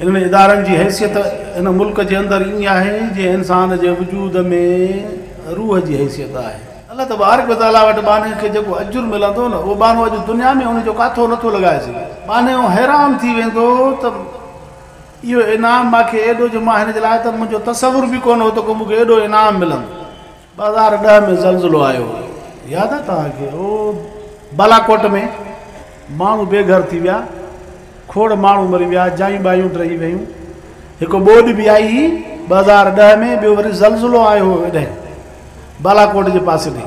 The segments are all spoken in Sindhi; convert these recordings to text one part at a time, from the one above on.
انهن ادارن جي حيثيت هن ملڪ جي اندر ائين آهي جيئن انسان جي وجود ۾ روح جي حيثيت آهي. الله تبارڪ و تعاليٰ وٽ ٻانهي کي جيڪو اجر ملندو نه اهو ٻانهو اڄ دنيا ۾ ان جو ڪاٿو نٿو لڳائي سگهي. ٻانهو حيران ٿي ويندو ته اهو انعام مان کي ايڏو جو مان هن جي لاء ته منهنجو تصور به ڪونه هو ته ڪو مون کي ايڏو انعام ملندو. 2010 ۾ زلزلو آيو هو ياد آهي توهان کي؟ اهو بالاڪوٽ ۾ ماڻهو بي گهر ٿي ويا، کوڙ ماڻهو مري ويا، جايون ٻايون ڊهي ويون. هڪ ٻوڏ به آئي هئي 2010 ۾، ٻيو وري زلزلو آيو هو ايڏهن بالاڪوٽ جي پاسي ڏي.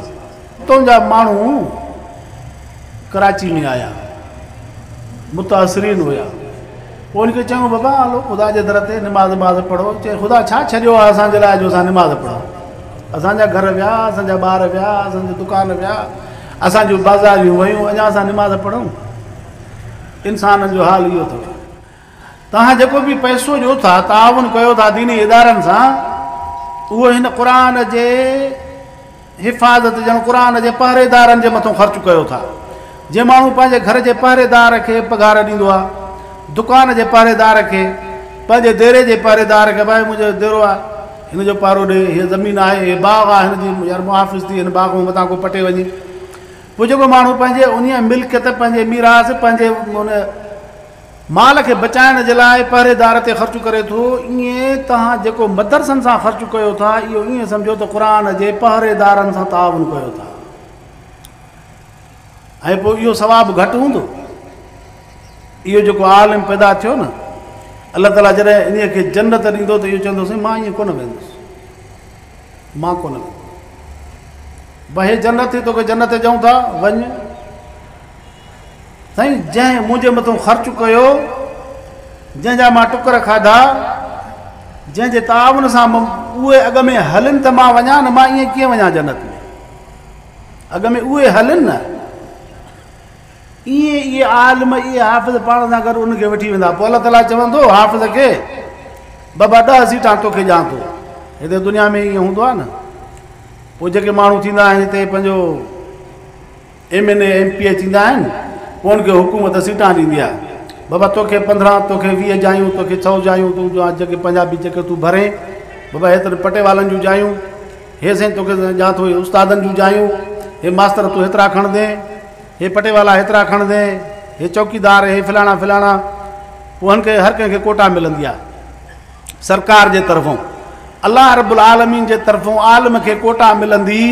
اتان جا ماڻهو ڪراچي ۾ آيا، متاثرين هيا. پوء ان کي چيائون بابا هلو خدا جي در تي نماز وماز پڙهو. چي خدا ڇا ڇڏيو آهي اسان جي لاء جو اسان نماز پڙهون؟ اسان جا گهر ويا، اسان جا ٻار ويا، اسان جا دڪان ويا، اسان جون بازاريون ويون، اڃا اسان نماز پڙهون؟ انسانن جو حال اهو اٿو. توهان جيڪو به پئسو ڏيو ٿا، تعاون ڪيو ٿا ديني ادارن سان، اهو هن قرآن جي حفاظت ڄڻ قرآن جي پهريدارن جي مٿون خرچ ڪيو ٿا. جيئن ماڻهو پنهنجي گهر جي پهريدار کي پگهار ڏيندو آهي، دڪان جي پهريدار کي، پنهنجي ديري جي پهريدار کي، ڀائي منهنجو ديرو آهي، هن جو پهرو ڏي، هيء زمين آهي، هي باغ آهي، هن جي يار محافظ ٿي، هن باغ ۾ متان ڪو پٽي وڃي. پوء جيڪو ماڻهو پنهنجي انهيء ملڪيت، پنهنجي ميراث، پنهنجي ان مال کي بچائڻ جي لاء پهريدار تي خرچ ڪري ٿو، ائين توهان جيڪو مدرسن سان خرچ ڪيو ٿا، اهو ائين سمجهو ته قرآن جي پهريدارن سان تعاون ڪيو ٿا ۽ پوء اهو ثواب گهٽ هوندو. اهو جيڪو عالم پيدا ٿيو نه، الله تعاليٰ جڏهن انهيء کي جنت ڏيندو ته اهو چوندو سائين مان ائين ڪونه ويندس، مان ڪونه ويندس. بهي جنت ٿي توکي جنت ڏيون ٿا، وڃ. سائين جنهن منهنجي مٿون خرچ ڪيو، جنهن جا مان ٽڪر کاڌا، جنهن جي تعاون سان اهي اڳ ۾ هلن ته مان وڃان نه، مان ائين ڪيئن وڃان جنت ۾؟ اڳ ۾ اهي هلن نه. ائين اهي عالم اهي حافظ پاڻ سان گڏ ان کي وٺي ويندا. پوء الله تعاليٰ چوندو حافظ کي، بابا 10 سيٽان توکي ڏيان ٿو. هتي دنيا ۾ ائين هوندو آهي نه، پوء جيڪي ماڻهو ٿيندا آهن هتي پنهنجو M N A M P A ٿيندا آهن، پوء ان کي حڪومت سيٽان ڏيندي آهي، بابا توکي 15، توکي 20 جايون، توکي 100 جايون، تون جيڪي پنجابي جيڪي تون ڀرين، بابا هيترن پٽيوالن جون جايون، هي سائين توکي ڏيان ٿو هي استادن جون جايون، هي ماستر تون هيترا کڻندين، هي پٽيوالا هيترا کڻندين، هي چوڪيدار، هي فلاڻا فلاڻا. پوء هن کي هر ڪنهن کي ڪوٽا ملندي آهي سرڪار جي طرفون. الله رب العالمين جي طرفون عالم کي ڪوٽا ملندي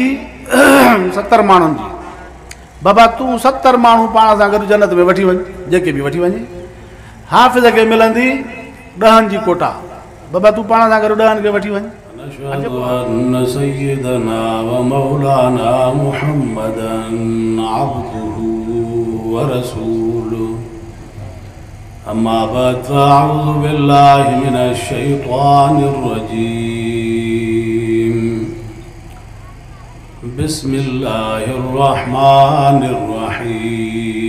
70 ماڻهن جي. بابا تون 70 ماڻهو پاڻ سان گڏ جنت ۾ وٺي وڃ، جيڪي به وٺي وڃي. حافظ کي ملندي 10 جي ڪوٽا، بابا تون پاڻ سان گڏ 10 کي وٺي وڃ. نشهد ان سيدنا ومولانا محمدا عبده ورسوله اما بعد فاعوذ بالله من الشيطان الرجيم بسم الله الرحمن الرحيم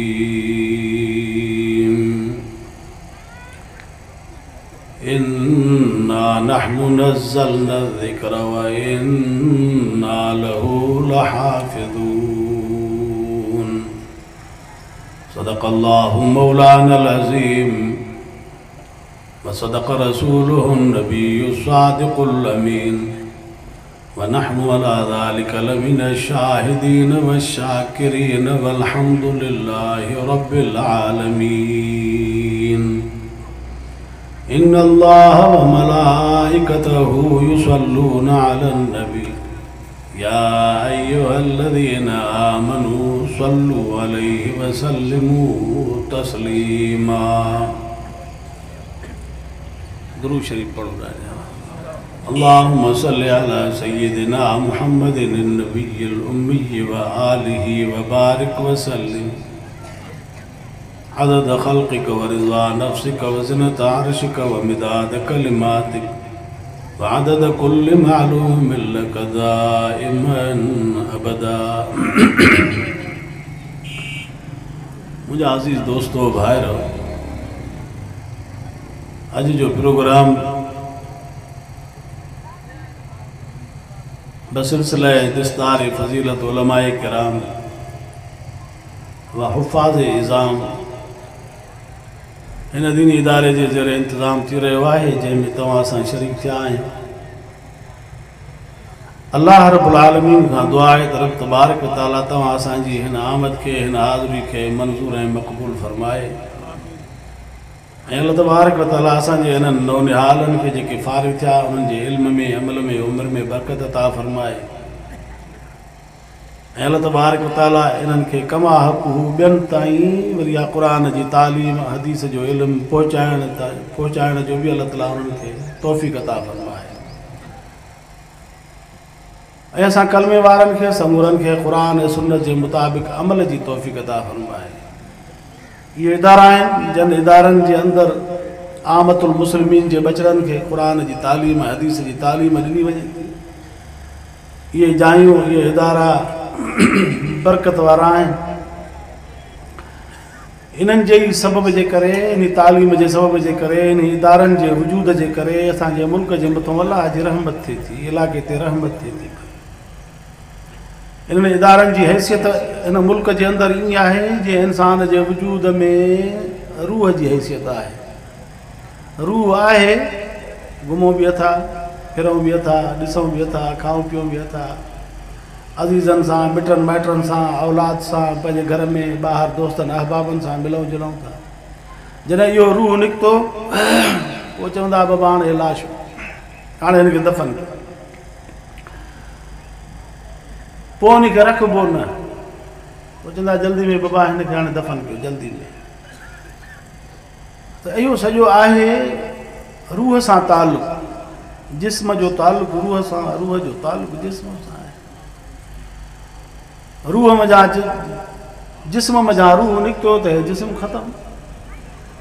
انا نحن نزلنا الذكر وانا له لحافظون صدق الله مولانا العظيم وصدق رسوله النبي الصادق الأمين ونحن على ذلك لمن الشاهدين والشاكرين والحمد لله رب العالمين إن الله وملائكته يصلون على النبي يا أيها الذين آمنوا صلوا عليه وسلموا تسليما. درود شريف پڙهو. اللهم صل على سيدنا محمد النبي الأمي وآله وبارك وسلم عدد خلقك ورضا نفسك وزنة عرشك ومداد كلماتك وعدد كل معلوم لك دائما أبدا. منهنجا عزيز دوستو ڀائر، اڄ جو پروگرام بسلسله دستار فضيلت علماء کرام و حفاظ عظام هن ديني اداري جي زير انتظام ٿي رهيو آهي، جنهن ۾ توهان اسان شريڪ ٿيا آهيون. الله رب العالمين کان دعا آهي ته رب تبارڪ و تعاليٰ توهان اسان جي هن آمد کي، هن حاضري کي منظور ۽ مقبول فرمائي ۽ الله تبارڪ و تعاليٰ اسان جي هنن نونهالن کي جيڪي فارغ ٿيا انهن جي علم ۾، عمل ۾، عمر ۾ برڪت عطا فرمائي ۽ الله تبارڪ و تعاليٰ انهن کي ڪما حقه ٻين تائين وري اها قرآن جي تعليم، حديث جو علم پهچائڻ جو به الله تعاليٰ انهن کي توفيق عطا فرمائي. ۽ اسان ڪلمي وارن کي سمورن کي قرآن ۽ سنت جي مطابق عمل جي توفيق عطا فرمائي. اهي ادارا آهن جن ادارن جي اندر عامة المسلمين جي ٻچڙن کي قرآن جي تعليم ۽ حديث جي تعليم ڏني وڃي ٿي. اهي جايون اهي ادارا برڪت وارا آهن. انهن جي ئي سبب جي ڪري، انهي تعليم جي سبب جي ڪري، انهي ادارن جي وجود جي ڪري اسان جي ملڪ جي مٿون الله جي رحمت ٿئي ٿي، علائقي تي رحمت ٿئي ٿي پئي. انهن ادارن جي حيثيت ان ملڪ جي اندر ائين آهي جيئن انسان جي وجود ۾ روح جي حيثيت آهي. روح آهي، گهمون به اٿا، ڦرون به اٿا، ڏسون به اٿا، کائون پيئون به اٿا. عزيزن سان، مٽن مائٽن سان، اولاد سان، پنهنجي گهر ۾ ٻاهر دوستن احبابن سان ملون جلون ٿا. جڏهن اهو روح نڪتو، پوء چوندا بابا هاڻي هي لاش، هاڻي هن کي دفن ڪيو. پوء ان کي رکبو نه. پوء چوندا جلدي ۾ بابا هن کي هاڻي دفن ڪيو جلدي ۾. ته اهو سڄو آهي روح سان تعلق، جسم جو تعلق روح سان، روح جو تعلق جسم سان آهي. روح منجهان جسم منجهان روح نڪتو ته هي جسم ختم.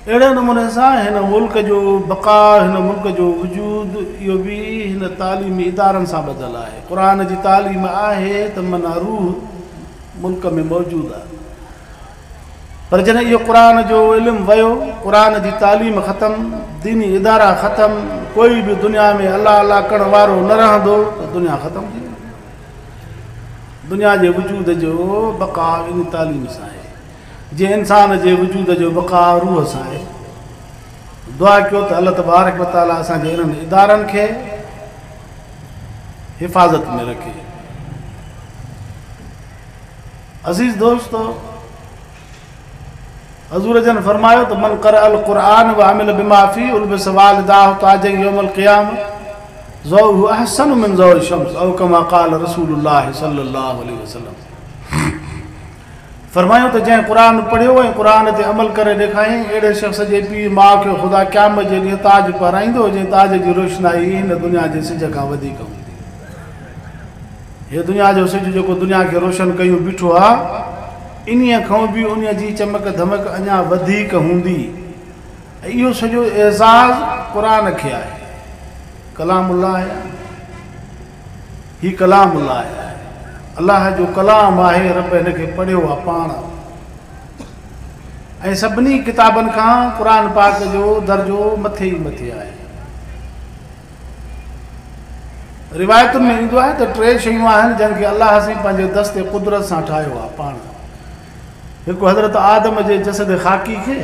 اهڙي نموني سان هن ملڪ جو بقا، هن ملڪ جو وجود اهو به هن تعليمي ادارن سان ٻڌل آهي. قرآن جي تعليم آهي ته معنيٰ روح ملڪ ۾ موجود آهي. پر جڏهن اهو قرآن جو علم ويو، قرآن جي تعليم ختم، ديني ادارا ختم، ڪوئي به دنيا ۾ الله الله ڪرڻ وارو نه رهندو ته دنيا ختم ٿي ويندي. دنيا جي وجود جو بقا ان تعليم سان آهي، جيئن انسان جي وجود جو بقا روح سان آهي. دعا ڪيو ته الله تبارڪ وتعاليٰ اسان جي انهن ادارن کي حفاظت ۾ رکي. عزيز دوستو! حضور جن فرمايو ته من قرأ القرآن وعمل بما فيه البس والداه تاجا يوم القيامة ضوءه احسن من ضوء الشمس او كما قال رسول الله صلي الله عليه وسلم فرمايو ته جنهن قرآن پڙهيو ۽ قرآن تي عمل ڪري ڏيکاريائين اهڙي شخص جي پيء ماء کي خدا قيامت جي ڏينهن تاج پهرائيندو جنهن تاج جي روشنائي هن دنيا جي سج کان وڌيڪ هوندي. هي دنيا جو سج جيڪو دنيا کي روشن ڪيون بيٺو آ، انهيء کان به انهيء جي چمڪ ڌمڪ اڃا وڌيڪ هوندي ۽ اهو سڄو اعزاز قرآن کي آهي. ڪلام الله آهي. هي ڪلام الله آهي. الله جو ڪلام آهي، رب هن کي پڙهيو آ پاڻ. ۽ سڀني ڪتابن کان قرآن پاڪ جو درجو مٿي ئي مٿي آهي. روايتن ۾ ايندو آهي ته ٽي شيون آهن جن کي الله سائين پنهنجي دست قدرت سان ٺاهيو آهي پاڻ هڪ حضرت آدم جي جسد خاڪي کي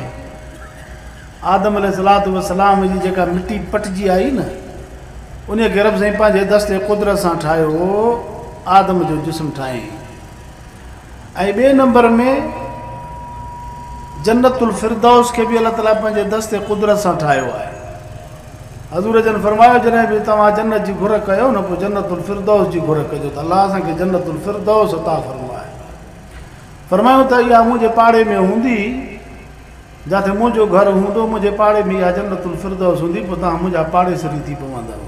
آدم عليه الصلوة والسلام جي جيڪا مٽي پٽجي آئي نه ان کي رب سائين پنهنجي دست قدرت سان ٺاهيو آدم جو جسم ٺاهيائين ۽ ٻئي نمبر ۾ جنت الفردوس کي به الله تعاليٰ پنهنجي دست قدرت سان ٺاهيو آهي حضور جن فرمايو جڏهن به توهان جنت جي گهر ڪيو نه پوء جنت الفردوس جي گهر ڪجو ته الله اسان کي جنت الفردوس عطا فرمائي. فرمايو ته اها منهنجي پاڙي ۾ هوندي جاٿي منهنجو گهر هوندو منهنجي پاڙي ۾ اها جنت الفردوس هوندي پوء توهان منهنجا پاڙيسري ٿي پوندؤ.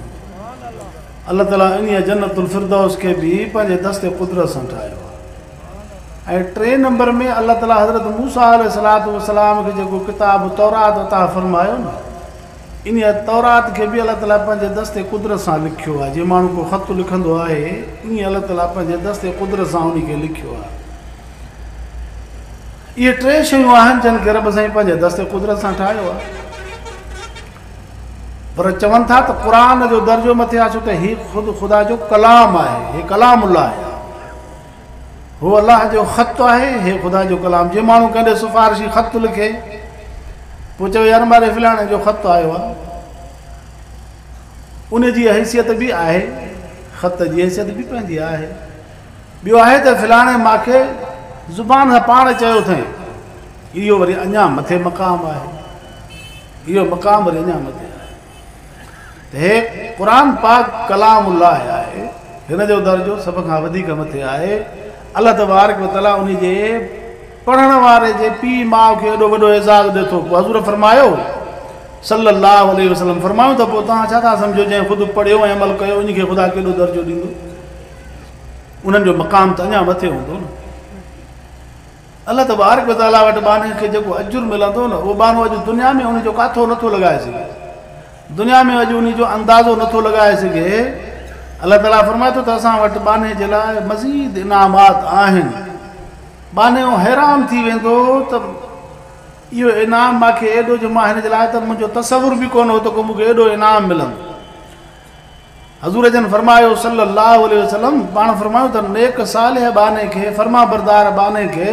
الله تعاليٰ انهيء جنت الفردوس کي به پنهنجي دست قدرت سان ٺاهيو آهي ۽ ٽئين نمبر ۾ الله تعاليٰ حضرت موسيٰ عليه الصلوة والسلام کي جيڪو ڪتاب تورات عطا فرمايو نه انهيء تورات کي به الله تعاليٰ پنهنجي دست قدرت سان لکيو آهي، جيئن ماڻهو ڪو خط لکندو آهي، ائين الله تعاليٰ پنهنجي دست قدرت سان انهي کي لکيو آهي. اهي ٽي شيون آهن جن کي رب سائين پنهنجي دست قدرت سان ٺاهيو آهي. پر چون ٿا ته قرآن جو درجو مٿي آهي ڇو ته هي خود خدا جو ڪلام آهي، هي ڪلام الله آهي. هو الله جو خط آهي، هي خدا جو ڪلام. جيئن ماڻهو ڪنهن ڏي سفارشي خط لکي، پوء چوي يار ماري فلاڻي جو خط آيو آهي. ان جي حيثيت به آهي، خط جي حيثيت به پنهنجي آهي. ٻيو آهي ته فلاڻي مان کي زبان سان پاڻ چيو اٿئين، اهو وري اڃا مٿي مقام آهي، اهو مقام وري اڃا مٿي آهي. ته هي قرآن پاڪ ڪلام الله آهي، هن جو درجو سڀ کان وڌيڪ مٿي آهي. الله تبارڪ وتعاليٰ ان جي پڙهڻ واري جي پيء ماء کي ايڏو وڏو اعزاز ڏئي ٿو. پوء حضور فرمايو صلّي اللّٰه عليه وسلّم فرمايو ته پوء توهان ڇا ٿا سمجهو جنهن خود پڙهيو ۽ عمل ڪيو ان کي خدا ڪيڏو درجو ڏيندو؟ انهن جو مقام ته اڃا مٿي هوندو نه. الله تبارڪ وتعاليٰ وٽ ٻانهي کي جيڪو اجر ملندو نه اهو ٻانهو اڄ دنيا ۾ ان جو ڪاٿو نٿو لڳائي سگهي. دنيا ۾ اڄ ان جو اندازو نٿو لڳائي سگهي. الله تعاليٰ فرمائي ٿو ته اسان وٽ ٻانهي جي لاء مزيد انعامات آهن. ٻانهو حيران ٿي ويندو ته اهو انعام مان کي ايڏو جو مان هن جي لاء ته منهنجو تصور به ڪونه هو ته ڪو مون کي ايڏو انعام ملندو. حضور جن فرمايو صلّي اللّٰه عليه وسلّم پاڻ فرمايو ته نيڪ صالح ٻانهي کي، فرمانبردار ٻانهي کي،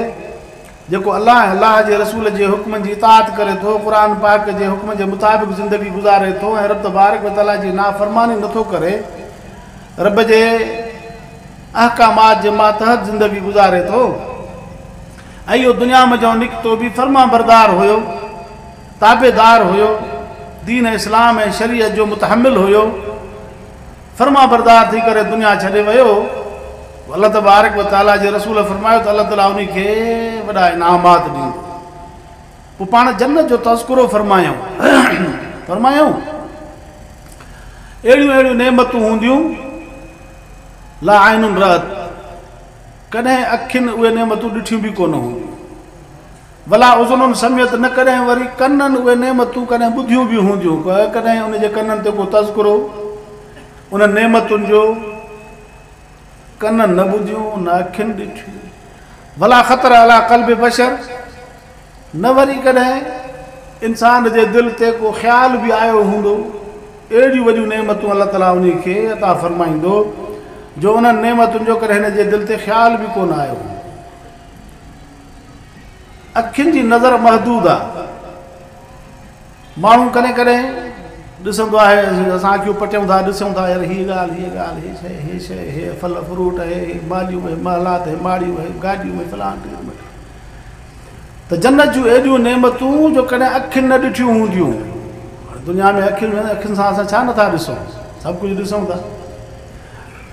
جيڪو الله ۽ الله جي رسول جي حڪمن جي اطاعت ڪري ٿو، قرآن پاڪ جي حڪمن جي مطابق زندگي گذاري ٿو ۽ رب تبارڪ وتعاليٰ جي نافرماني نٿو ڪري، رب جي احڪامات جي ماتحت زندگي گذاري ٿو ۽ اهو دنيا منجهان نڪتو به فرمانبردار هيو، تابعدار هيو، دين اسلام ۽ شريعت جو متحمل هيو، فرمانبردار ٿي ڪري دنيا ڇڏي ويو، الله تبارڪ و تعاليٰ جي رسول فرمايو ته الله تعاليٰ انهي کي وڏا انعامات ڏيندو. پوء پاڻ جنت جو تذڪرو فرمايائون، فرمايائون، اهڙيون اهڙيون نعمتون هونديون، لا عين رأت، ڪڏهن اکين اهي نعمتون ڏٺيون به ڪونه هونديون. ولا اذن سمعت نه ڪڏهن وري ڪنن اهي نعمتون ڪڏهن ٻڌيون به هونديون. ڪڏهن ان جي ڪنن تي ڪو تذڪرو انهن نعمتن جو ڪنن نه ٻڌيون نه اکين ڏٺيون. ولا خطر علي قلب بشر نه وري ڪڏهن انسان جي دل تي ڪو خيال به آيو هوندو. اهڙيون وڏيون نعمتون الله تعاليٰ انهي کي عطا فرمائيندو جو انهن نعمتن جو ڪڏهن هن جي دل تي خيال به ڪونه آيو هوندو. اکين جي نظر محدود آ. ماڻهو ڪڏهن ڪڏهن ڏسندو آهي اسان اکيون پٽيون ٿا ڏسون ٿا يار هي ڳالهه هي ڳالهه هي شيء هي شيء هي ڦل فروٽ هي هي ماليون هي محلات هي ماڙيون هي گاڏيون هي فلان ته جنت جون ايڏيون نعمتون جو ڪڏهن اکين نه ڏٺيون هونديون. دنيا ۾ اکين اکين سان اسان ڇا نٿا ڏسون، سڀ ڪجهه ڏسون ٿا.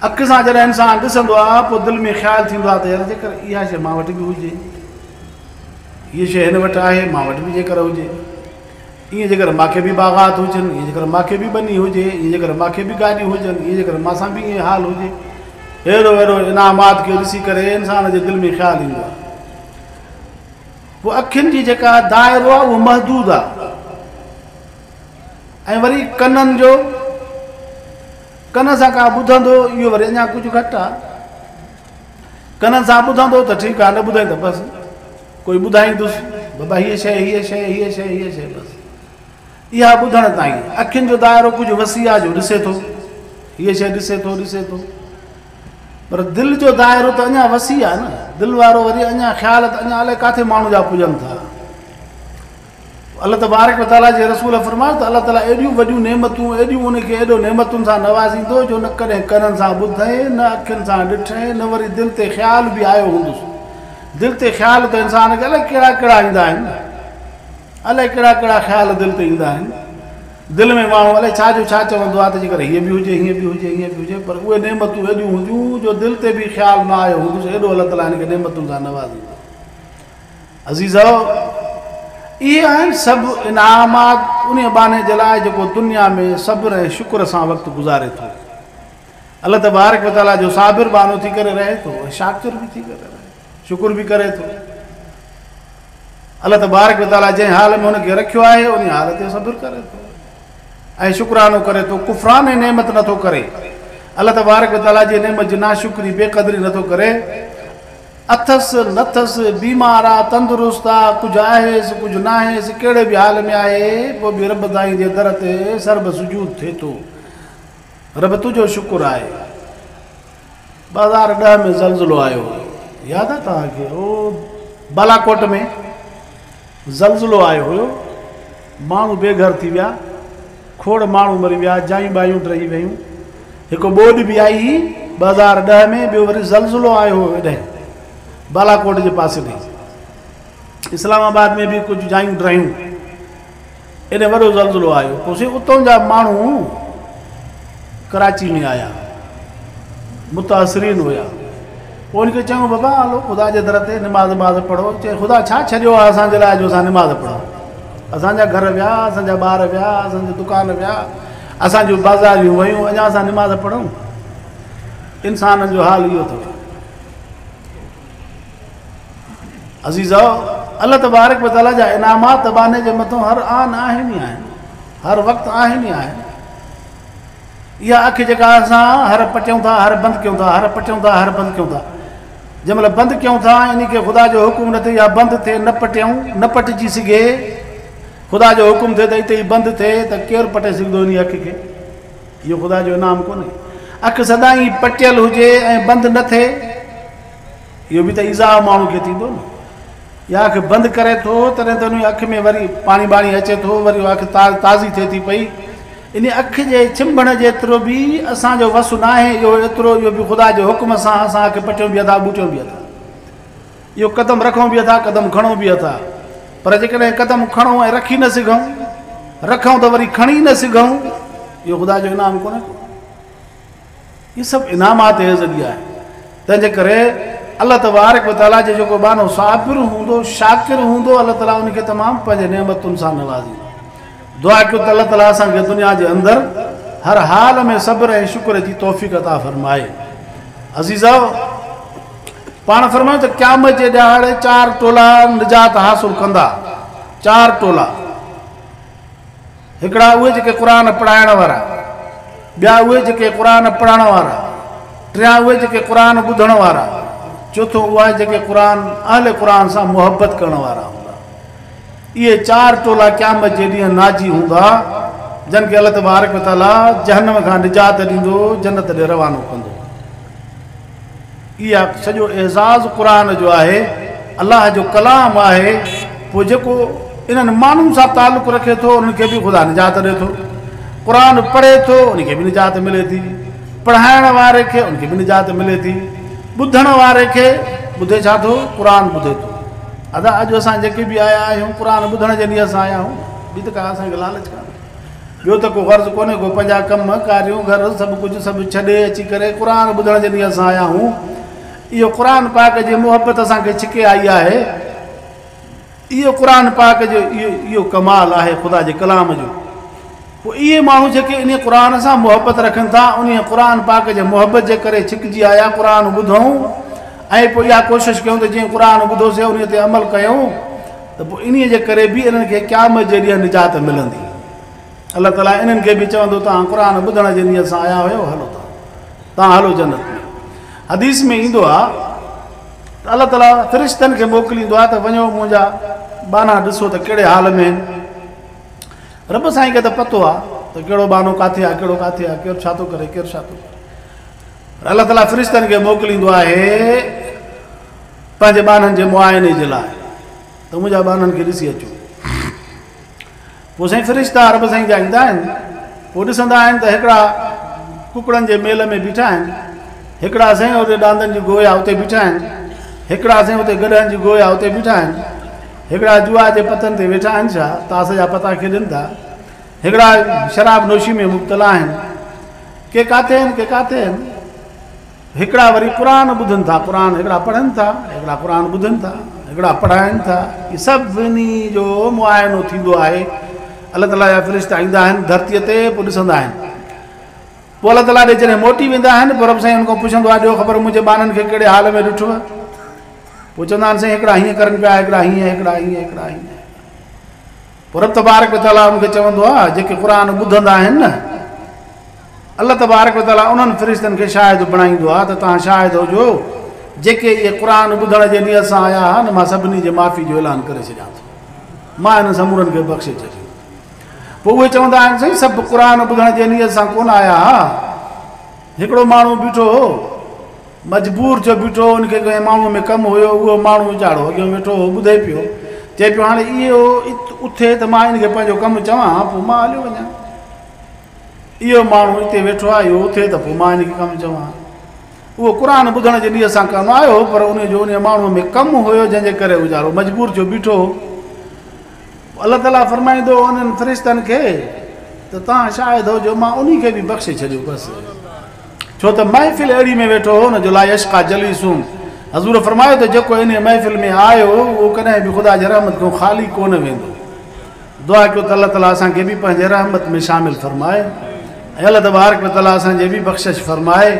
اک سان جڏهن انسان ڏسندو آهي پوء دل ۾ خيال ٿيندو آهي ته يار جيڪر اها شيء مان وٽ به هجي، هيء شيء هن وٽ آهي مان وٽ به جيڪر هجي، ائين جيڪر مان کي به باغات هجن، ائين جيڪر مان کي به ٻني هجي، ائين جيڪر مان کي به گاڏيون هجن، ائين جيڪر مان سان به ائين حال هجي. اهڙو اهڙو انعامات کي ڏسي ڪري انسان جي دل ۾ خيال ايندو آهي. پوء اکين جي جيڪا دائرو آهي اهو محدود آهي ۽ وري ڪنن جو ڪن سان ڪا ٻڌندو اهو وري اڃا ڪجهه گهٽ آهي. ڪنن سان ٻڌندو ته ٺيڪ آهي نه ٻڌائين ته بس ڪوئي ٻڌائيندس بابا هيء شيء هيء شيء هيء شيء هيء شيء بس اها ٻڌڻ تائين. اکين جو دائرو ڪجهه وسيع آهي جو ڏسي ٿو هيء شيء ڏسي ٿو ڏسي ٿو پر دل جو دائرو ته اڃا وسيع آهي نه دل وارو وري اڃا خيال ته اڃا الائي ڪاٿي ماڻهو جا پڄن ٿا. الله تبارڪ وتعاليٰ جي رسول فرمايو ته الله تعاليٰ ايڏيون وڏيون نعمتون ايڏيون ان کي ايڏو نعمتن سان نوازيندو جو نه ڪڏهن ڪنن سان ٻڌئين نه اکين سان ڏٺئين نه وري دل تي خيال به آيو هوندس. دل تي خيال ته انسان کي الائي ڪهڙا ڪهڙا ايندا آهن، الائي ڪهڙا ڪهڙا خيال دل تي ايندا آهن. دل ۾ ماڻهو الائي ڇا جو ڇا چوندو آهي ته جيڪر هيئن به هجي هيئن به هجي هيئن به هجي پر اهي نعمتون ايڏيون هونديون جو دل تي به خيال نه آيو هوندس ايڏو الله تعاليٰ هن کي نعمتن سان نوازيندو. عزيزو! اهي آهن سڀ انعامات انهيء ٻانهي جي لاء جيڪو دنيا ۾ صبر ۽ شڪر سان وقت گذاري ٿو. الله تبارڪ و تعاليٰ جو صابر ٻانهو ٿي ڪري رهي ٿو ۽ شاڪر به ٿي ڪري رهي ٿو، شڪر به ڪري ٿو. الله تبارڪ و تعاليٰ جنهن حال ۾ هن کي رکيو آهي انهيء حال تي صبر ڪري ٿو ۽ شڪرانو ڪري ٿو، ڪفران نعمت نٿو ڪري. الله تبارڪ و تعاليٰ جي نعمت جي ناشڪري، بي قدري نٿو ڪري. اٿس نٿس، بيمار آ، تندرست آ، ڪجهه آهيس، ڪجهه ناهيس، ڪهڙي به حال ۾ آهي، پوء به رب سائين جي در تي سر بسجود ٿئي ٿو. رب تنهنجو شڪر آهي. 2010 ۾ زلزلو آيو هيو، ياد آ توهان کي؟ او بالاڪوٽ ۾ زلزلو آيو هيو. ماڻهو بي گهر ٿي ويا، کوڙ ماڻهو مري ويا، جايون بايون ڊهي ويون. هڪ ٻوڏ به آئي هئي 2010 ۾، ٻيو وري زلزلو آيو هو هيڏانهن بالاڪوٽ جي پاسي ڏي. اسلام آباد ۾ به ڪجهه جايون ڊهيون، ايڏي وڏو زلزلو آيو. پوء سائين اتان جا ماڻهو ڪراچي ۾ آيا، متاثرين هيا. پوء ان کي چيائون بابا هلو خدا جي در تي نماز وماز پڙهو. چي خدا ڇا ڇڏيو آهي اسان جي لاء جو اسان نماز پڙهون؟ اسان جا گهر ويا، اسان جا ٻار ويا، اسان جا دڪان ويا، اسان جون بازاريون ويون، اڃا اسان نماز پڙهون؟ انسانن جو حال اهو اٿو. عزيزو، الله تبارڪ وتعاليٰ جا انعامات ٻانهي جي مٿون هر آن آهن ئي آهن، هر وقت آهن ئي آهن. اها اک جيڪا اسان هر پٽيون ٿا هر بند ڪيون ٿا، هر پٽيون ٿا هر بند ڪيون ٿا، جنهن مهل بند ڪيون ٿا ان کي خدا جو حڪم نه ٿئي يا بند ٿئي نه پٽيون، نه پٽجي سگهي، خدا جو حڪم ٿئي ته اتي ئي بند ٿئي ته ڪير پٽي سگهندو ان اک کي؟ اهو خدا جو انعام ڪونهي. اک سدائين پٽيل هجي ۽ بند نه ٿئي، اهو به ته ايذاء ماڻهو کي ٿيندو نه. يا اک بند ڪري ٿو تڏهن ته ان اک ۾ وري پاڻي ٻاڻي اچي ٿو، وري اک تازي ٿئي ٿي پئي. ان اک جي ڇنڀڻ جيترو به اسان جو وس ناهي، اهو ايترو، اهو به خدا جي حڪم سان اسان اک پٽيون به اٿا، ٻوٽيون به اٿا، اهو قدم رکون به اٿا، قدم کڻون به اٿا. پر جيڪڏهن قدم کڻون ۽ رکي نه سگهون، رکون ته وري کڻي نه سگهون، اهو خدا جو انعام ڪونهي ڪو. اهي سڀ انعامات ايزدي آهن. تنهن جي ڪري الله تبارڪ وتعاليٰ جي جيڪو ٻانهو صابر هوندو، شاڪر هوندو، الله تعاليٰ ان کي تمام پنهنجي نعمتن سان نوازيندو. دعا ڪيو ته الله تعاليٰ اسان کي دنيا جي اندر هر حال ۾ صبر ۽ شڪر جي توفيق عطا فرمائي. عزيزو، پاڻ فرمايو ته قيامت جي ڏهاڙي چار ٽولا نجات حاصل ڪندا. چار ٽولا، هڪڙا اهي جيڪي قرآن پڙهائڻ وارا، ٻيا اهي جيڪي قرآن پڙهڻ وارا، ٽيان اهي جيڪي قرآن ٻڌڻ وارا، چوٿون اها جيڪي قرآن اهل قرآن سان محبت ڪرڻ وارا هوندا. اهي چار ٽولا قيامت جي ڏينهن ناجي هوندا، جن کي الله تبارڪ وتعاليٰ جهنم کان نجات ڏيندو، جنت ڏي روانو ڪندو. اها سڄو اعزاز قرآن جو آهي، الله جو ڪلام آهي. پوء جيڪو انهن ماڻهن سان تعلق رکي ٿو انهن کي به خدا نجات ڏي ٿو. قرآن پڙهي ٿو ان کي به نجات ملي ٿي، پڙهائڻ واري کي ان کي به نجات ملي ٿي، ٻڌڻ واري کي، ٻڌي ڇا ٿو؟ قرآن ٻڌي ٿو. ادا اڄ اسان جيڪي به آيا آهيون قرآن ٻڌڻ جي نيت سان آيا آهيون، ٻي ته ڪا اسان کي لالچ ڪانهي، ٻيو ته ڪو غرض ڪونهي ڪو، پنهنجا ڪم ڪاريون گهر سڀ ڪجهه سڀ ڇڏي اچي ڪري قرآن ٻڌڻ جي نيت سان آيا آهيون. اهو قرآن پاڪ جي محبت اسان کي ڇڪي آئي آهي. اهو قرآن پاڪ جو اهو ڪمال آهي خدا جي ڪلام جو. پوء اهي ماڻهو جيڪي انهي قرآن سان محبت رکن ٿا، انهي قرآن پاڪ جي محبت جي ڪري ڇڪجي آيا، قرآن ٻڌون ۽ پوء اها ڪوشش ڪيون ته جيئن قرآن ٻڌوسي انهي تي عمل ڪيون ته پوء انهي جي ڪري به انهن کي قيامت جي ڏينهن نجات ملندي. الله تعاليٰ انهن کي به چوندو توهان قرآن ٻڌڻ جي نيت سان آيا هيو، هلو توهان هلو جنت ۾. حديث ۾ ايندو آهي ته الله تعاليٰ فرشتن کي موڪليندو آهي ته وڃو منهنجا ٻانها ڏسو ته ڪهڙي حال ۾ آهن. رب سائين کي ته پتو آهي ته ڪهڙو ٻانهو ڪاٿي آهي، ڪهڙو ڪاٿي آهي، ڪير ڇا ٿو ڪري، ڪير ڇا ٿو ڪري. پر الله تعاليٰ فرشتن کي موڪليندو آهي پنهنجي ٻانهن جي معائني جي لاء ته منهنجا ٻانهن کي ڏسي اچو. پوء سائين فرشتا رب سائين جا ايندا آهن، پوء ڏسندا آهن ته هڪڙا ڪڪڙن جي ميل ۾ بيٺا آهن، هڪڙا سائين اتي ڏاندن جي گوء آهي اتي بيٺا آهن، هڪڙا سائين اتي گڏهن جي گوء آهي اتي بيٺا آهن، هڪڙا جوا جي پتن تي ويٺا آهن ڇا تاس جا پتا کيڏن ٿا، هڪڙا شراب نوشي ۾ مبتلا آهن، ڪي ڪاٿي آهن ڪي ڪاٿي آهن. هڪڙا وري قرآن ٻڌن ٿا، قرآن هڪڙا پڙهن ٿا، هڪڙا قرآن ٻڌن ٿا، هڪڙا پڙهائن ٿا. هي سڀني جو معائنو ٿيندو آهي. الله تعاليٰ جا فرشتا ايندا آهن ڌرتيء تي، پوء ڏسندا آهن. پوء الله تعاليٰ ڏي جڏهن موٽي ويندا آهن، پوء رب سائين ان کان پڇندو آهي، ڏيو خبر منهنجي ٻانهن کي ڪهڙي حال ۾ ڏٺو؟ پوء چوندا آهن سائين هڪڙا هيئن ڪرن پيا، هڪڙا هيئن، هڪڙا هيئن، هڪڙا هيئن. پوء رب تبارڪ وتعاليٰ ان کي چوندو آهي، جيڪي قرآن ٻڌندا آهن نه، الله تبارڪ وتعاليٰ انهن فرشتن کي شاهد بڻائيندو آهي ته توهان شاهد هجو، جيڪي اهي قرآن ٻڌڻ جي نيت سان آيا هئا نه، مان سڀني جي معافي جو اعلان ڪري ڇڏيان ٿو، مان انهن سمورن کي بخشي ڇڏيو. پوء اهي چوندا آهن سائين سڀ قرآن ٻڌڻ جي نيت سان ڪونه آيا هئا، هڪڙو ماڻهو بيٺو هو، مجبور ٿيو بيٺو هو، ان کي ڪنهن ماڻهوء ۾ ڪم هيو، اهو ماڻهو ويچارو اڳيان ويٺو هو، ٻڌي پيو، چئي پيو هاڻي اهو اٿي ته مان ان کي پنهنجو ڪم چوان پوء مان هليو وڃان. اهو ماڻهو اتي ويٺو آهي اهو اٿي ته پوء مان ان کي ڪم چوان. اهو قرآن ٻڌڻ جي نيت سان ڪونه آيو هو پر ان جو ان ماڻهوء ۾ ڪم هيو جنهن جي ڪري ويچارو مجبور ٿيو بيٺو هو. الله تعاليٰ فرمائيندو انهن فرشتن کي ته توهان شاهد هجو مان انهي کي به بخشي ڇڏيو بس ڇو ته محفل اهڙي ۾ ويٺو هو نه جو لا يشقيٰ جليسهم حضور فرمايو ته جيڪو انهي محفل ۾ آيو اهو ڪڏهن به خدا جي رحمت کان خالي ڪونه ويندو. دعا ڪيو ته الله تعاليٰ اسان کي به پنهنجي رحمت ۾ شامل فرمائي ۽ الله تبارڪ وتعاليٰ اسان جي به بخشش فرمائي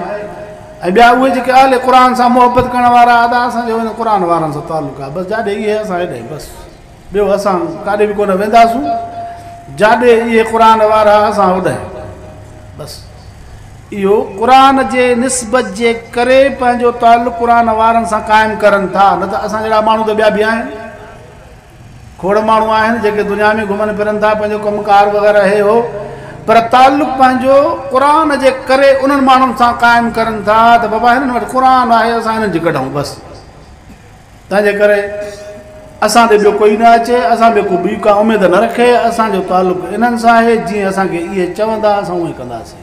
۽ ٻيا اهي جيڪي اهل قرآن سان محبت ڪرڻ وارا ادا اسان جو ان قرآن وارن سان تعلق آهي بس جاڏي اهي اسان هيڏي بس ٻيو اسان ڪاڏي به ڪونه وينداسون جاڏي اهي قرآن وارا اسان هوڏي بس اهو قرآن جي نسبت جي ڪري پنهنجو تعلق قرآن وارن سان قائم ڪرن ٿا نه ته اسان جهڙا ماڻهو ته ٻيا به آهن کوڙ ماڻهو آهن جيڪي دنيا ۾ گهمن ڦرن ٿا پنهنجو ڪم ڪار وغيره هي هو پر تعلق پنهنجو قرآن جي ڪري انهن ماڻهن سان قائم ڪرن ٿا ته بابا هنن وٽ قرآن آهي اسان هنن جي ڪڍون بس تنهنجي ڪري اسان ڏي ٻيو ڪوئي نه اچي اسان ٻيو ڪو ٻي ڪا اميد نه رکي اسانجو تعلق انهن سان آهي جيئن اسانکي اهي چوندا اسان اونئين ڪنداسين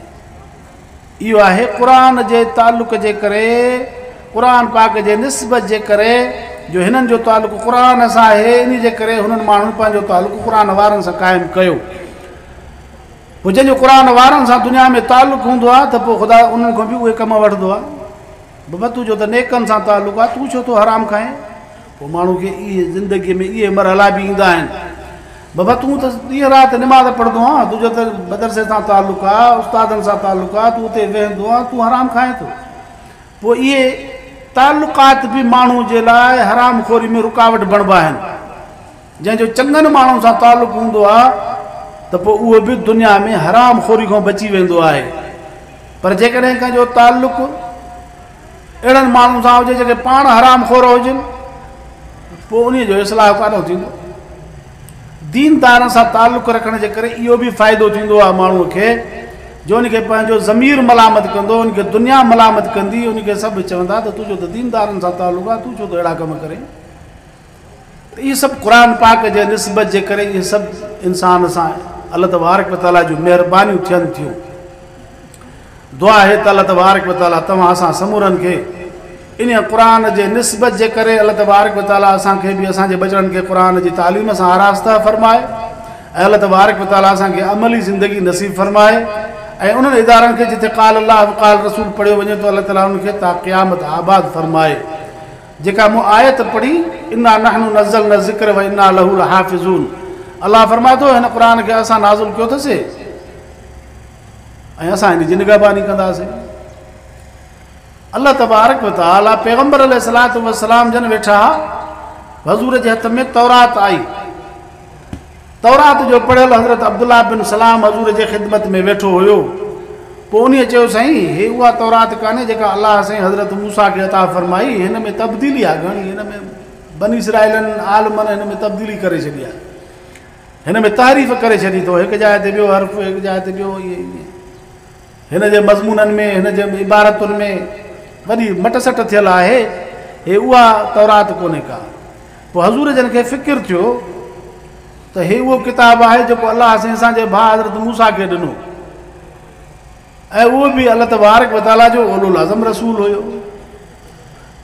اهو آهي قرآن جي تعلق جي ڪري، قرآن پاڪ جي نسبت جي ڪري جو هنن جو تعلق قرآن سان آهي انهي جي ڪري هنن ماڻهن پنهنجو تعلق قرآن وارن سان قائم ڪيو. پوء جنهن جو قرآن وارن سان دنيا ۾ تعلق هوندو آهي ته پوء خدا انهن کان به اهي ڪم وٺندو آهي. بابا تنهنجو ته نيڪن سان تعلق آهي تون ڇو ٿو حرام کائين؟ پوء ماڻهو کي اهي زندگيء ۾ اهي مرحلا به ايندا آهن. بابا تون ته ڏينهن رات نماز پڙهندو آن، تنهنجو ته مدرسي سان تعلق آ، استادن سان تعلق آ، تون اتي ويهندو آن، تون حرام کائين ٿو. پوء اهي تعلقات به ماڻهو جي لاء حرام خوري ۾ رڪاوٽ بڻبا آهن. جنهن جو چڱن ماڻهن سان تعلق هوندو آ ته پوء اهو به دنيا ۾ حرام خوري کان بچي ويندو آهي. پر جيڪڏهن ڪنهن جو تعلق اهڙن ماڻهن سان هجي جيڪي پاڻ حرام خور هجن پوء انهيء جو اصلاح ڪاڏو ٿيندو؟ ديندارن سان تعلق رکڻ جي ڪري اهو به فائدو ٿيندو آهي ماڻهوء کي جو ان کي پنهنجو ضمير ملامت ڪندو، ان کي دنيا ملامت ڪندي، ان کي سڀ چوندا ته تنهنجو ته ديندارن سان تعلق آهي، تون ڇو ٿو اهڙا ڪم ڪرين؟ ته اهي سڀ قرآن پاڪ جي نسبت جي ڪري اهي سڀ انسان سان الله تبارڪ وتعاليٰ جون مهربانيون ٿين ٿيون. دعا آهي ته الله تبارڪ وتعاليٰ توهان اسان سمورن کي انهيء قرآن جي نسبت جي ڪري الله تبارڪ وتعاليٰ اسان کي به اسان جي ٻچڙن کي قرآن جي تعليم سان آراسته فرمائي ۽ الله تبارڪ وتعاليٰ اسان کي عملي زندگي نصيب فرمائي ۽ انهن ادارن کي جتي قال الله وقال رسول پڙهيو وڃي ٿو الله تعاليٰ انهن کي تا قيامت آباد فرمائي. جيڪا مون آيت پڙهي، انا نحن نزلنا الذڪر وانا له لحافظون الله فرمائي ٿو هن قرآن کي اسان نازل ڪيو اٿسي ۽ اسان هن جي نگهباني ڪنداسين. الله تبارڪ وتعالي پيغمبر عليه الصلوة والسلام جن ويٺا حضور جي هٿ ۾ تورات آئي. تورات جو پڙهيل حضرت عبدالله بن سلام حضور جي خدمت ۾ ويٺو هيو. پوء انهيء چيو، سائين! هي اها تورات ڪانهي جيڪا الله سائين حضرت موسيٰ کي عطا فرمائي، هن ۾ تبديلي آهي گهڻي، هن ۾ بني اسرائيلن عالمن هن ۾ تبديلي ڪري ڇڏي آهي، هن ۾ تحريف ڪري ڇڏي اٿو، هڪ جاء تي ٻيو حرف، هڪ جاء تي ٻيو ائين ائين. هن جي مضمونن ۾ هن جي عبارتن ۾ وڏي مٽ سٽ ٿيل آهي، هي اها تورات ڪونهي ڪا. پوء حضور جن کي فڪر ٿيو ته هي اهو ڪتاب آهي جيڪو الله سائين اسان جي ڀاء حضرت موسيٰ کي ڏنو ۽ اهو به الله تبارڪ وتعاليٰ جو اولو العزم رسول هيو.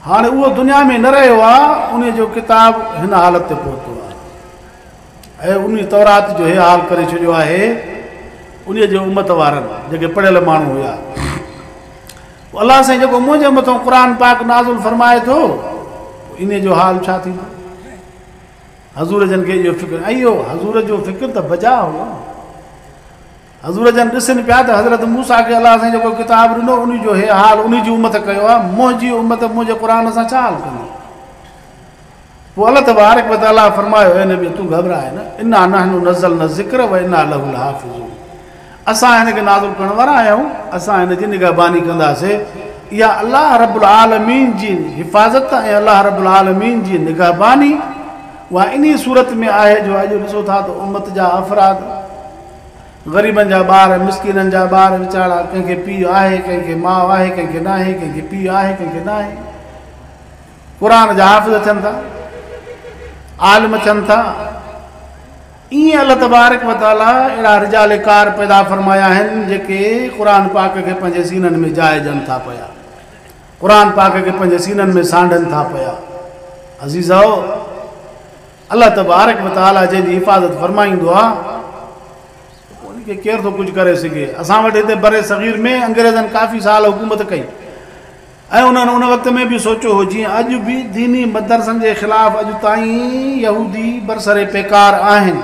هاڻي اهو دنيا ۾ نه رهيو آهي، ان جو ڪتاب هن حالت تي پهتو آهي ۽ ان تورات جو هي حال ڪري ڇڏيو آهي ان جي امت وارن جيڪي پڙهيل ماڻهو هيا. پوء الله سائين جيڪو منهنجي مٿان قرآن پاڪ نازل فرمائي ٿو انهي جو حال ڇا ٿيندو؟ حضور جن کي اهو فڪر ۽ اهو حضور جو فڪر ته بجا هو. حضور جن ڏسن پيا ته حضرت موسيٰ کي الله سائين جيڪو ڪتاب ڏنو انهي جو هي حال انهي جي امت ڪيو آهي، منهنجي امت منهنجي قرآن سان ڇا حال ڪندي؟ پوء الله تبارڪ وتعاليٰ فرمايو، اي نبي تون گهٻراء نه، انا نحن نزلنا الذڪر وانا له لحافظون اسان هن کي نازل ڪرڻ وارا آهيون، اسان هن جي نگهباني ڪنداسين. اها الله رب العالمين جي حفاظت ۽ الله رب العالمين جي نگهباني اها انهي صورت ۾ آهي جو اڄ ڏسو ٿا ته امت جا افراد، غريبن جا ٻار، مسڪينن جا ٻار ويچارا ڪنهن کي پيء آهي، ڪنهن کي ماء آهي، ڪنهن کي ناهي، ڪنهن کي پيء آهي، ڪنهن کي ناهي. قرآن جا حافظ ٿين ٿا. عالم ٿين ٿا. ائين الله تبارڪ و تعاليٰ اهڙا رجال ڪار پيدا فرمايا آهن جيڪي قرآن پاڪ کي پنهنجي سينن ۾ جاء ڏين ٿا پيا، قرآن پاڪ کي پنهنجي سينن ۾ سانڍن ٿا پيا. عزيزو، الله تبارڪ و تعاليٰ جنهن جي حفاظت فرمائيندو آهي ان کي ڪير ٿو ڪجهه ڪري سگهي؟ اسان وٽ هتي بر صغير ۾ انگريزن ڪافي سال حڪومت ڪئي ۽ انهن ان وقت ۾ به سوچيو هو، جيئن اڄ به ديني مدرسن جي خلاف اڄ تائين يهودي برسر پيڪار آهن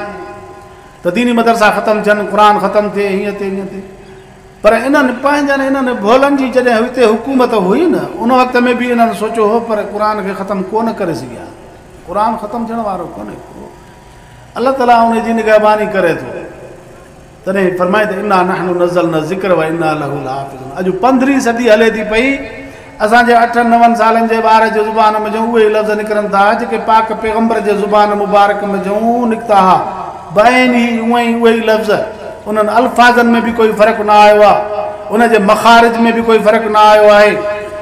ته ديني مدرسا ختم ٿين، قرآن ختم ٿئي، هيئن ٿئي هيئن ٿئي، پر انهن پنهنجن انهن ڀولن جي جڏهن هتي حڪومت هئي نه ان وقت ۾ به انهن سوچيو هو، پر قرآن کي ختم ڪونه ڪري سگهيا. قرآن ختم ٿيڻ وارو ڪونهي ڪو، الله تعاليٰ ان جي نگهباني ڪري ٿو. تڏهن فرمائي ته انا نحن نزلنا الذڪر وانا له لحافظون. اڄ 15 صدي هلي ٿي پئي، اسان جي 8 9 سالن جي ٻار جي زبان منجهون اهي لفظ نڪرن ٿا جيڪي پاڪ پيغمبر جي زبان مبارڪ منجهون نڪتا ها. بعين هي اونئن ئي اهي ئي لفظ، انهن الفاظن ۾ به ڪوئي فرق نه آيو آهي، ان جي مخارج ۾ به ڪوئي فرق نه آيو آهي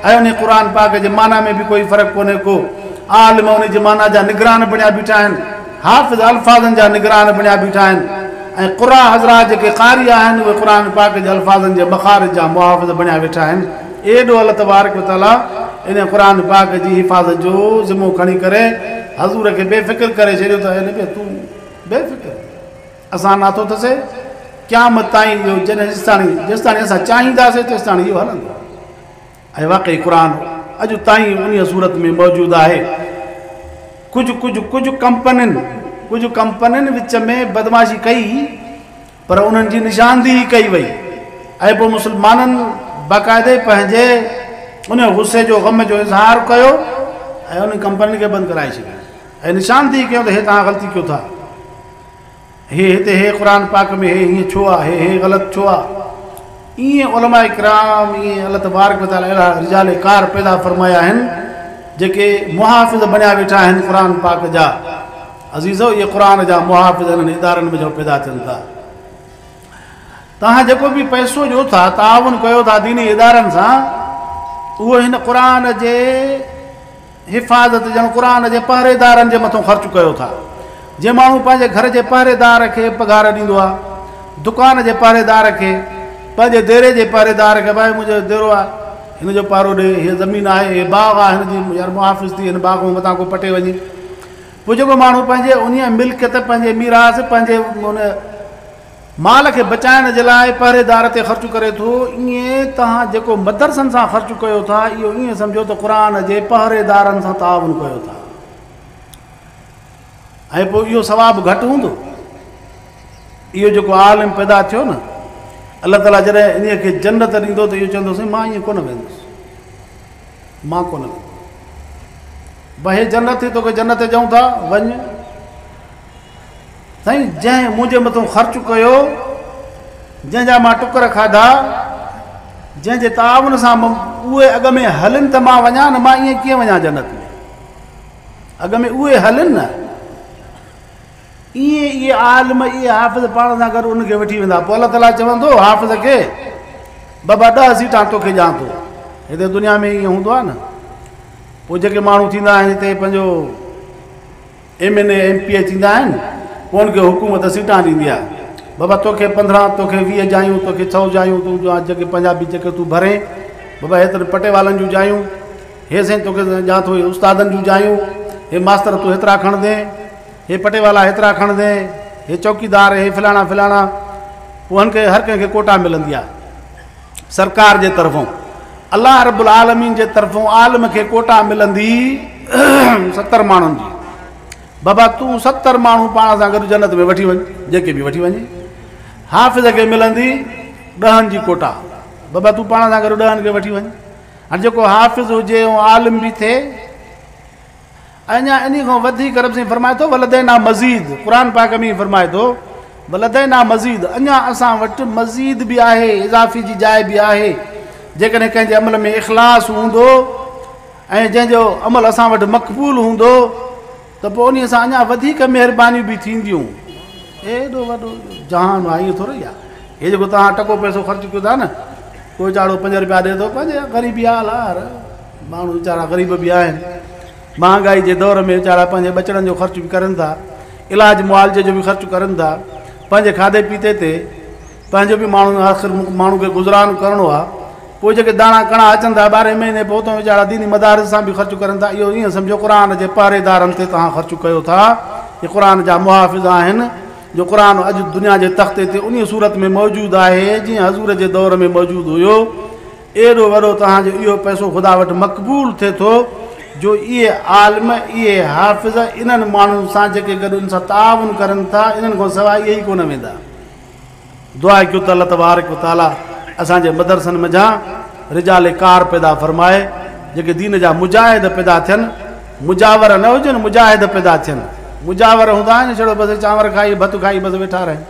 ۽ ان قرآن پاڪ جي معنيٰ ۾ به ڪوئي فرق ڪونهي ڪو. عالم ان جي معنيٰ جا نگران بڻيا بيٺا آهن، حافظ الفاظن جا نگران بڻيا بيٺا آهن ۽ قراء حضرات جيڪي قاري آهن اهي قرآن پاڪ جي الفاظن جي مخارج جا محافظ بڻيا ويٺا آهن. ايڏو الله تبارڪ و تعاليٰ ان قرآن پاڪ جي حفاظت جو ذمو کڻي ڪري حضور کي بي فڪر ڪري ڇڏيو ته اي نبي تون بي فڪر، اسان ناٿو ٿسي، قيامت تائين اهو جڏهن جيستاڻي اسان چاهينداسين تيستاڻي اهو هلندو. ۽ واقعي قرآن اڄ تائين انهيء صورت ۾ موجود آهي. ڪجهه ڪجهه ڪجهه ڪمپنين ڪجهه ڪمپنين وچ ۾ بدمعاشي ڪئي پر انهن جي نشاندهي ڪئي وئي ۽ پوء مسلمانن باقاعدي پنهنجي ان غصي جو غم جو اظهار ڪيو ۽ انهن ڪمپنين کي بند ڪرائي ڇڏيو ۽ نشاندهي ڪيو ته هي توهان غلطي ڪيو ٿا، هي هتي هي قرآن پاڪ ۾ هي هيئن ڇو آ، هي هي غلط ڇو آ. ائين علماء ڪرام ائين الله تبارڪ وتعاليٰ اهڙا رجال ڪار پيدا فرمايا آهن جيڪي محافظ بڻيا ويٺا آهن قرآن پاڪ جا. عزيزو، اهي قرآن جا محافظ انهن ادارن ۾ جو پيدا ٿين ٿا. توهان جيڪو به پئسو ڏيو ٿا، تعاون ڪيو ٿا ديني ادارن سان، اهو هن قرآن جي حفاظت ڄڻ قرآن جي پهريدارن جي مٿون خرچ ڪيو ٿا. جي ماڻهو پنهنجي گهر جي پهريدار کي پگهار ڏيندو آهي، دڪان جي پهريدار کي، پنهنجي ديري جي پهريدار کي، ڀائي منهنجو ديرو آهي هن جو پهرو ڏي، هيء زمين آهي، هي باغ آهي هن جي يار محافظ ٿي هن باغ ۾ متان ڪو پٽي وڃي. پوء جيڪو ماڻهو پنهنجي انهيء ملڪيت، پنهنجي ميراث، پنهنجي ان مال کي بچائڻ جي لاء پهريدار تي خرچ ڪري ٿو، ائين توهان جيڪو مدرسن سان خرچ ڪيو ٿا اهو ائين سمجهو ته قرآن جي پهريدارن سان تعاون ڪيو ٿا ۽ پوء اهو ثواب گهٽ هوندو. اهو جيڪو عالم پيدا ٿيو نه، الله تعاليٰ جڏهن انهيء کي جنت ڏيندو ته اهو چوندو سائين مان ائين ڪونه ويندس، مان ڪونه ويندس، بهي جنت ٿي توکي جنت ڏيون ٿا، وڃ سائين جنهن منهنجي مٿون خرچ ڪيو، جنهن جا مان ٽڪر کاڌا، جنهن جي تعاون سان اهي اڳ ۾ هلن ته مان وڃان نه، مان ائين ڪيئن وڃان جنت ۾، اڳ ۾ اهي هلن نه. ائين اهي عالم اهي حافظ پاڻ سان گڏ ان کي وٺي ويندا. پوء الله تعاليٰ چوندو حافظ کي، بابا 10 سيٽان توکي ڏيان ٿو. هتي دنيا ۾ ائين هوندو آهي نه، پوء جيڪي ماڻهو ٿيندا آهن هتي پنهنجو M N A M P A ٿيندا آهن، پوء ان کي حڪومت سيٽان ڏيندي آهي، بابا توکي 15 توکي 20 جايون، توکي 100 جايون، تون جيڪي پنجابي جيڪي تون ڀرين، بابا هيترن پٽيوالن جون جايون، هي سائين توکي ڏيان ٿو هي استادن جون جايون، هي ماستر تون هيترا کڻندين، هي پٽيوالا هيترا کڻندين، هي چوڪيدار، هي فلاڻا فلاڻا. پوء هن کي هر ڪنهن کي ڪوٽا ملندي آهي سرڪار جي طرفون، الله رب العالمين جي طرفون عالم کي ڪوٽا ملندي 70 ماڻهن جي. بابا تون 70 ماڻهو پاڻ سان گڏ جنت ۾ وٺي وڃ، جيڪي به وٺي وڃي. حافظ کي ملندي 10 جي ڪوٽا، بابا تون پاڻ سان گڏ 10 کي وٺي وڃ. هاڻي جيڪو حافظ هجي ۽ عالم به ٿئي، اڃا انهي کان وڌيڪ رب سائين فرمائي ٿو ولدينا مزيد، قرآن پاڪ ۾ فرمائي ٿو ولدينا مزيد، اڃا اسان وٽ مزيد به آهي، اضافي جي جاء به آهي. جيڪڏهن ڪنهن جي عمل ۾ اخلاص هوندو ۽ جنهن جو عمل اسان وٽ مقبول هوندو ته پوء انهي سان اڃا وڌيڪ مهربانيون به ٿينديون. ايڏو وڏو جهان آهي، ائين ٿورو ئي آهي. هي جيڪو توهان ٽڪو پئسو خرچ ڪيو ٿا نه، ڪو ويچارو 5 رپيا ڏئي ٿو، پنهنجي غريبي حال آهي، ماڻهو ويچارا غريب به آهن. مهانگائي جي دور ۾ ويچارا پنهنجي ٻچڙن جو خرچ به ڪرن ٿا، علاج معالجي جو به خرچ ڪرن ٿا، پنهنجي کاڌي پيتي تي پنهنجو به ماڻهو آخر ماڻهو کي گذران ڪرڻو آهي. پوء جيڪي داڻا ڪڻا اچن ٿا ٻارهين مهيني پوء ته ويچارا ديني مدارس سان به خرچ ڪرن ٿا. اهو ائين سمجهو قرآن جي پهريدارن تي توهان خرچ ڪيو ٿا. هي قرآن جا محافظ آهن جو قرآن اڄ دنيا جي تختي تي انهيء صورت ۾ موجود آهي جيئن حضور جي دور ۾ موجود هيو. ايڏو وڏو توهان جو اهو پئسو خدا وٽ مقبول ٿئي ٿو جو اهي عالم، اهي حافظ انهن ماڻهن سان جيڪي گڏ ان سان تعاون ڪرن ٿا انهن کان سواء اهي ئي ڪونه ويندا. دعا ڪيو ته الله تبارڪ و تعالي اسان جي مدرسن منجهان رجال ڪار پيدا فرمائي جيڪي دين جا مجاهد پيدا ٿين، مجاور نه هجن، مجاهد پيدا ٿين. مجاور هوندا آهن ڇڙو بس چانور کائي ڀت کائي بس ويٺا رهن،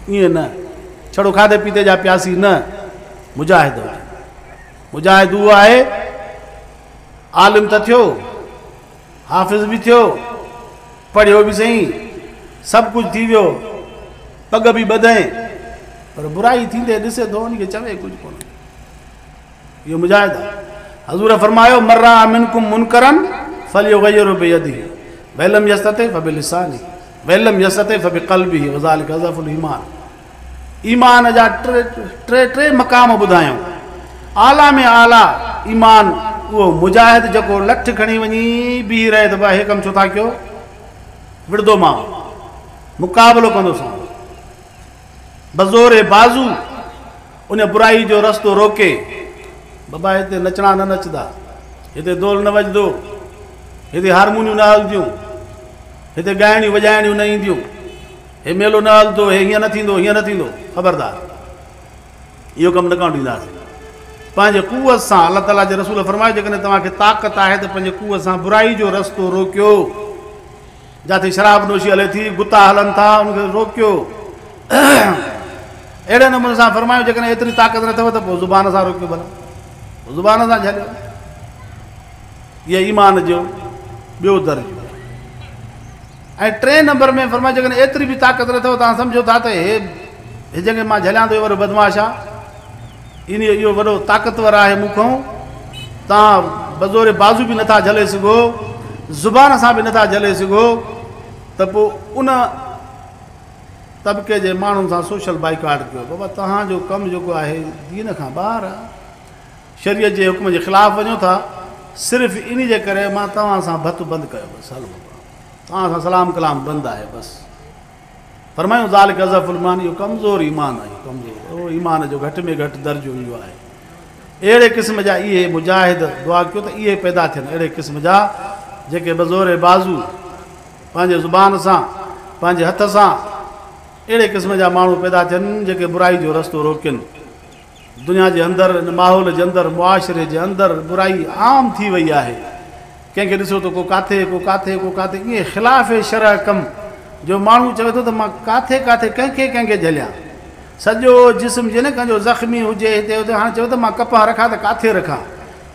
ائين نه، ڇڙو کاڌي پيتي جا پياسي نه، مجاهد هجن. مجاهد اهو آهي عالم ته ٿيو، حافظ به ٿيو، پڙهيو به سهي، سڀ ڪجهه ٿي ويو، پڳ به ٻڌئين، پر برائي ٿيندي ڏسي ٿو ان کي چوي ڪجهه ڪونه. اهو مجاهد آهي. حضور فرمايو من رأى منڪم منڪرا فليغيره بيده وان لم يستطع فبلسانه وان لم يستطع فبقلبه وذلك اضعف الايمان. ايمان جا ٽي ٽي مقام ٻڌايائون. اعليٰ ۾ اعليٰ ايمان اهو مجاهد جيڪو لٺ کڻي وڃي بيهي رهي ته ڀاء هي ڪم ڇو ٿا ڪيو، وڙهندومانء، مقابلو ڪندوسانء، بزور بازو ان برائي جو رستو روڪي، بابا هتي نچڻا نه نچدا، هتي دول نه وڄندو، هتي هارمونيون نه هلنديون، هتي ڳائڻيون وڄائڻيون نه اينديون، هي ميلو نه هلندو، هي هيئن نه ٿيندو، هيئن نه ٿيندو، خبردار اهو ڪم نه ڪرڻ ڏينداسين. پنهنجي قوت سان الله تعاليٰ جي رسول فرمايو جيڪڏهن توهان کي طاقت آهي ته پنهنجي قوت سان برائي جو رستو روڪيو. جاٿي شراب نوشي هلي ٿي، گتا هلن ٿا، ان کي روڪيو. اهڙي نموني سان فرمايو جيڪڏهن ايتري طاقت نه اٿو ته پوء زبان سان روڪيو، ڀلا زبان سان جهليو. اهو ايمان جو ٻيو درجو. ۽ ٽئين نمبر ۾ فرمايو جيڪڏهن ايتري به طاقت نه اٿو، توهان سمجهو ٿا ته هي جنهن کي مان جهليان ٿو اهو وڏو بدمعاش آهي، ان اهو وڏو طاقتور آهي مون کان، توهان بزور بازو به نٿا جهلي سگهو، زبان سان به نٿا جهلي سگهو، ته پوء ان طبقي جي ماڻهن سان سوشل بائيڪاٽ ڪيو. بابا توهان جو ڪم جيڪو آهي دين کان ٻاهر آهي، شريعت جي حڪم جي خلاف وڃو ٿا، صرف ان جي ڪري مان توهان سان ڀت بند ڪيو، بس هلو بابا توهان سان سلام ڪلام بند آهي بس. فرمايو ذالڪ اضعف الايمان، اهو ڪمزور ايمان آهي، ڪمزور اهو ايمان جو گهٽ ۾ گهٽ درجو اهو آهي. اهڙي قسم جا اهي مجاهد دعا ڪيو ته اهي پيدا ٿين، اهڙي قسم جا جيڪي بزور بازو پنهنجي زبان سان پنهنجي هٿ سان اهڙي قسم جا ماڻهو پيدا ٿين جيڪي برائي جو رستو روڪين. دنيا جي اندر ان ماحول جي اندر معاشري جي اندر برائي عام ٿي وئي آهي. ڪنهن کي ڏسو ته ڪو ڪاٿي ڪو ڪاٿي ڪو ڪاٿي ائين خلاف شرع ڪم جو ماڻهو چوي ٿو ته مان ڪاٿي ڪاٿي ڪنهن کي ڪنهن کي جهليان، سڄو جسم جيئن نه ڪنهن جو زخمي هجي هتي هتي، هاڻي چوي ٿو مان ڪپهه رکان ته ڪاٿي رکان،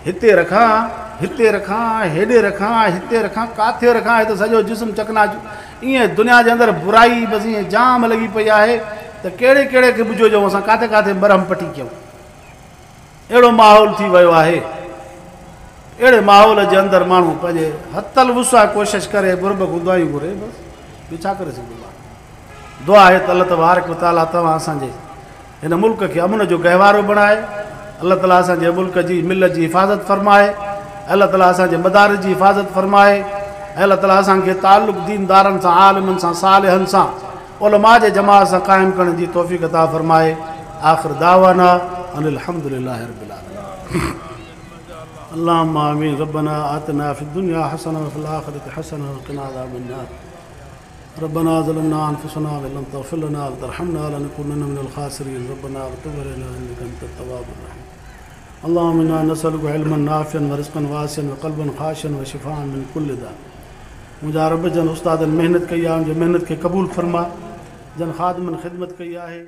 هتي رکان هتي رکان هيڏي رکان هتي رکان ڪاٿي رکان، هي ته سڄو جسم چڪناچور. ائين دنيا جي اندر برائي بس ائين جام لڳي پئي آهي ته ڪهڙي ڪهڙي کي ٻجهو جو اسان ڪاٿي ڪاٿي مرهم پٽي ڪيون، اهڙو ماحول ٿي ويو آهي. اهڙي ماحول جي اندر ماڻهو پنهنجي حتل وسع ڪوشش ڪري برب کان دعائون گهري، بس ٻيو ڇا ڪري سگهندو آهي. دعا آهي ته الله تبارڪ و تعاليٰ توهان اسان جي هن ملڪ کي امن جو گهوارو بڻائي، الله تعاليٰ اسان جي ملڪ جي ملت جي حفاظت فرمائي، الله تعاليٰ اسان جي مدارس جي حفاظت فرمائي، الله تعاليٰ اسان کي تعلق ديندارن سان، عالمن سان، صالحن سان، علماء جي جماعت سان قائم ڪرڻ جي توفيق عطا فرمائي. آخر دعوانا ان الحمد لله رب العالمين. اللهم آمين. ربنا آتنا في الدنيا حسنة وفي الآخرة حسنة وقنا عذاب النار. ربنا ظلمنا أنفسنا وإن لم تغفر لنا وترحمنا لنكونن من الخاسرين. ربنا وتب علينا إنك أنت التواب الرحيم. اللهم إنا نسألك علما نافعا ورزقا واسعا وقلبا خاشعا وشفاء من كل داء. منهنجا رب جن استادن محنت ڪئي آهي ان جي محنت کي قبول فرما، جن خادمن خدمت ڪئي آهي.